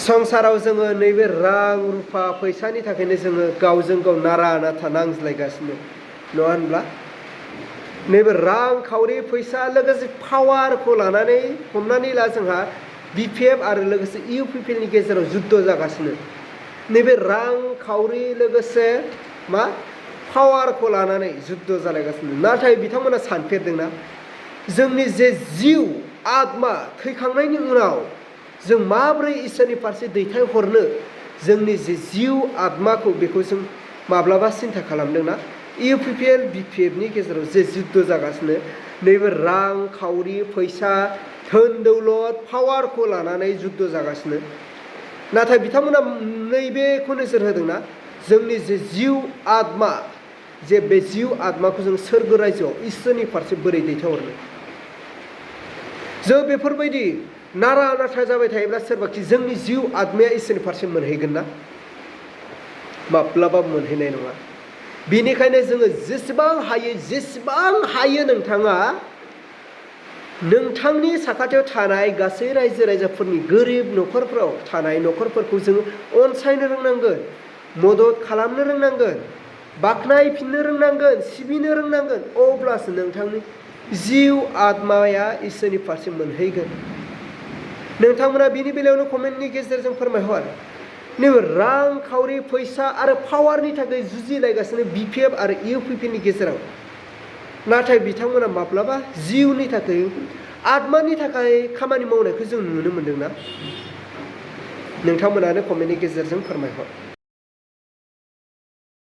संसाराव जोङो नैबे रां रुफा फैसानि थाखायनो जोङो गावजों गाव नारा नाथा नांज्लायगासिनो नङा होनब्ला नैबे रां खावरि फैसा लोगोसे पावारखौ लानानै हमनानै ला जोंहा BPF आरो लोगोसे UPPL नि गेजेराव जुद्ध जागासिनो नैबे रां खावरि लोगोसे मा पावारखौ लानानै जुद्ध जालायगासिनो नाथाय बिथांमोना सानफेरदोंना जोंनि जे जिउ आत्मा थैखांनायनि उनाव जों माबोरै इसोरनि फारसे दैथायहरनो जोंनि जे जिउ आत्माखौ बेखौ जों माब्लाबा सिन्था खालामदोंना UPPL BPF नि गेजेराव जे जुद्ध जागासिनो नैबे रां खावरि फैसा धोन दौलत पावारखौ लानानै जुद्ध जागासिनो नाथाय बिथांमोना नैबेखौ नोजोर होदोंना जोंनि जे जिउ आत्मा जे बे जिउ आत्माखौ जों सोरगो रायजोआव इसोरनि फारसे बोरै दैथायहरनो जों बेफोरबायदि नारा नाथा जाबाय थायोब्ला सोरबाखि जोंनि जिउ आत्माया इसोरनि फारसे मोनहैगोन ना माब्लाबा मोनहैनाय नङा बेनिखायनो जोङो जेसेबां हायो नोंथाङा नोंथांनि साखाथियाव थानाय गासै रायजो राजाफोरनि गोरिब न'खरफोराव थानाय न'खरफोरखौ जोङो अनसायनो रोंनांगोन मदद खालामनो रोंनांगोन बाख्नायफिननो रोंनांगोन सिबिनो रोंनांगोन अब्लासो नोंथांनि जिउ आत्माया इसोरनि फारसे मोनहैगोन नोंथांमोना बिनि बेलायावनो कमेन्टनि गेजेरजों फोरमायहर नैबे रां खावरि फैसा आरो पावारनि थाखाय जुजिलायगासिनो BPF आरो UPPL नि गेजेराव नाथाय बिथांमोना माब्लाबा जिउनि थाखाय आत्मानि थाखाय खामानि मावनायखौ जों नुनो मोनदोंना नोंथांमोनानो कमेन्टनि गेजेरजों फोरमायहर